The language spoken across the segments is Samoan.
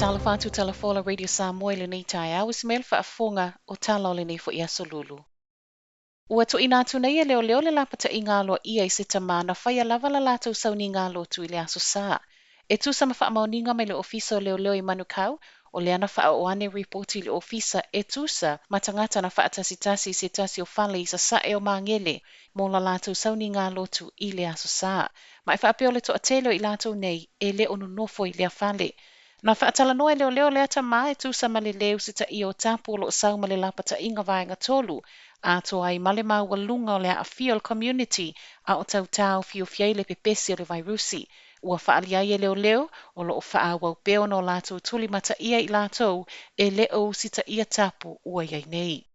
Faatalofa atu Tala Fola Radio Samoa i lenei taeao, Ismail faafofoga o tala o lenei foi aso Lulu. Ua tuuina atu nei e leoleo le lapataiga aloaia i se tama na faia lava la latou sauniga lotu i le Aso Sa. E tusa ma faamaoniga mai le Ofisa o Leoleo i Manukau, o lea na faaoo ane ripoti i le ofisa e tusa ma tagata na faatasitasi i se tasi o fale i sasae o Magele mo la latou sauniga lotu i le Aso Sa. Ma e faapea o le toatele o i latou nei e le o nonofo i lea fale. Na faatalanoa e leoleo lea tama e tusa ma le lē usitaia o tapu o lo o sau ma le lapataiga vaega tolu, atoa ai ma le maualuga o le aafia o le community a o tau taofiofi ai le pepesi o le vairusi. Ua faaalia ai e leoleo o lo o faaauau pea ona o latou tulimataia i latou e le o usitaia tapu ua i ai nei.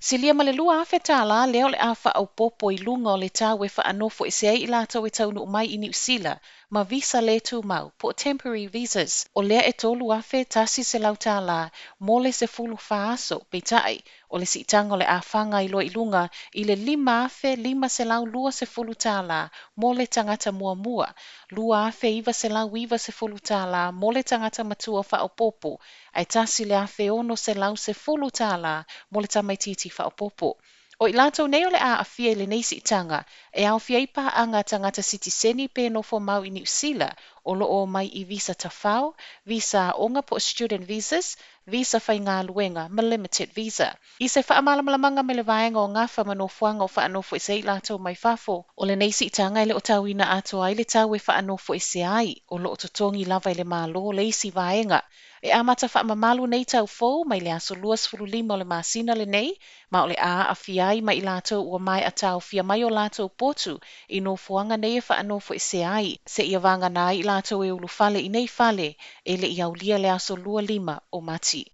Silia ma le $2,000 lea o le a faaopoopo i luga o le tau e faanofoesea ai i latou e taunuu mai i Niu Sila ma visa le tumau, po o temporary visas. O lea e $3,100 mo le 14 aso, peitai, o le siitaga o le a faga ai loa i luga i le $5,520 mo le tagata muamua, $2,990 mo le tagata matua faaopoopo, ae $1,610 mo le tamaitiiti faaopoopo. O i latou nei o le a aafia i lenei siitaga, e aofia ai paaga a tagata sitiseni pe nofo mau i Niu Sila o lo o omai i visa tafao, visa aoga po o student visas, visa faigaluega ma limited visa. I se faamalamalamaga mai le vaega o GAFA ma nofoaga o faanofoesea ai i latou mai fafo, o lenei siitaga e le o tauina atoa ai le tau e faanofoesea ai, o lo o totogi lava e le Malo le isi vaega. E amata faamamalu nei tau fou mai le aso 25 o le masina lenei, ma o le a aafia ai ma i latou ua maea taofia mai o latou potu i nofoaga nei e faanofoesea ai, seia vagana ai i latou e ulufale i nei fale e le i aulia le aso 25 o Mati.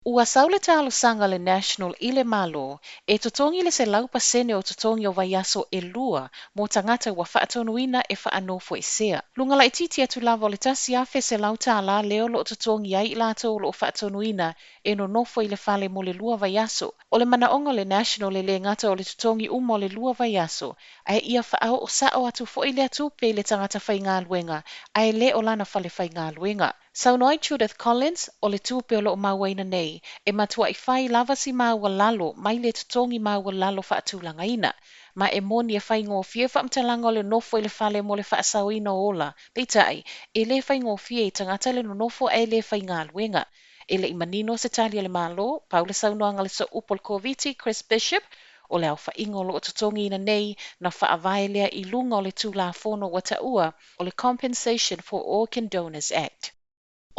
Ua sau le talosaga a le National i le Malo e totogi le 100% o totogi o vaiaso e lua mo tagata ua faatonuina e faanofoesea. Luga laitiiti atu lava o le $1,100 lea o lo o totogi ai i latou o lo o faatonuina e nonofo i le fale mo le lua vaiaso. O le manaoga o le National e le gata o le totogi uma o le lua vaiaso, ae ia faaoo sao atu foi lea tupe i le tagata faigaluega ae le o lana fale faigaluega. Saunoa ai Judith Collins, o le tupe o lo o mauaina nei, e matuai fai lava si maualalo mai le totogi maualalo faatulagaina. Ma e moni e faigofie faamatalaga o le nofo i le fale mo le faasaoina o ola, peitai, e le faigofie i tagata le nonofo ae le faigaluega. E le i manino se tali a le Malo, pau le saunoaga a le sooupu o le Koviti, Chris Bishop, o le aofaiga o lo o totogiina nei na faavae lea i luga o le Tulafono ua taua o le Compensation for Organ Donors Act.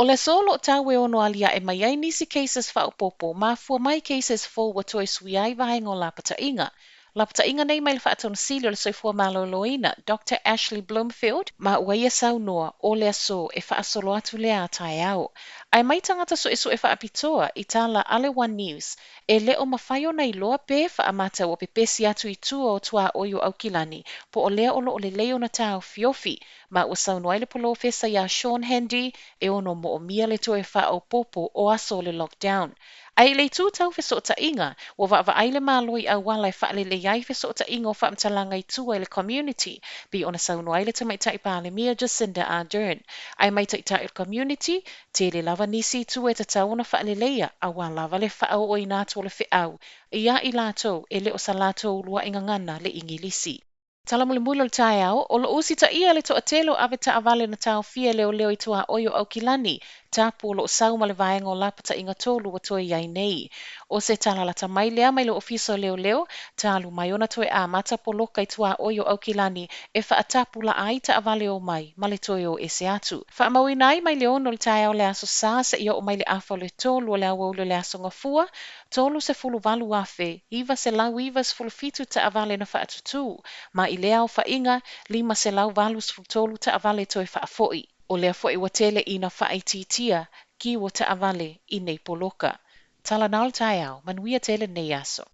O le aso o lo o tau e ono aliae mai ai nisi cases faaopoopo, mafua mai cases fou ua toe suia ai vaega o lapataiga. Lapataiga nei mai le Faatonusili o le Soifua Maloloina, Doctor Ashley Bloomfield, ma ua ia saunoa o le aso e faasolo atu lea a taeao. Ae mai tagata suesue faapitoa i tala a le One News, e le o mafai ona iloa pe faamata ua pepesi atu i tua o tuaoi o Aukilani po o lea o lo o lelei ona taofiofi, ma ua saunoa ai le polofesa iā Sean Handy e ono moomia le toe faaopoopo o aso o le lockdown. Ae i le itu tau fesootaiga, ua vaavaai le Malo i auala e faalelei ai fesootaiga o faamatalaga i tua i le community, pei ona saunoa ai le Tamaitai Palemia Jacinda Ardern. Ae mai taitai o le community, tele lava nisi i tua e tatau ona faaleleia, auā lava le faaooina atu o le feau iā i latou e le o sa latou uluai gagana le Igilisi. Tala mulimuli o le taeao, o lo o usitaia le toatele o avetaavale na taofia e leoleo i tuaoi o Aukilani, tapu o lo o sau ma le vaega o lapataiga tolu ua toe i ai nei. O se tala lata mai lea mai le Ofisa o Leoleo, talu mai ona toe amata poloka i tuaoi o Aukilani e faatapulaa ai taavale omai ma le toe o ese atu. Faamauina ai mai le 6 o le taeao o le Aso Sa seia oo mai le 2:30 o le aoauli o le Aso Gafua, 38,997 taavale na faatutū, ma i lea aofaiga, 583 taavale toe faafoi. O lea foi ua tele ina faaitiitia kiu o taavale i nei poloka. Tala na o le taeao, manuia tele lenei aso.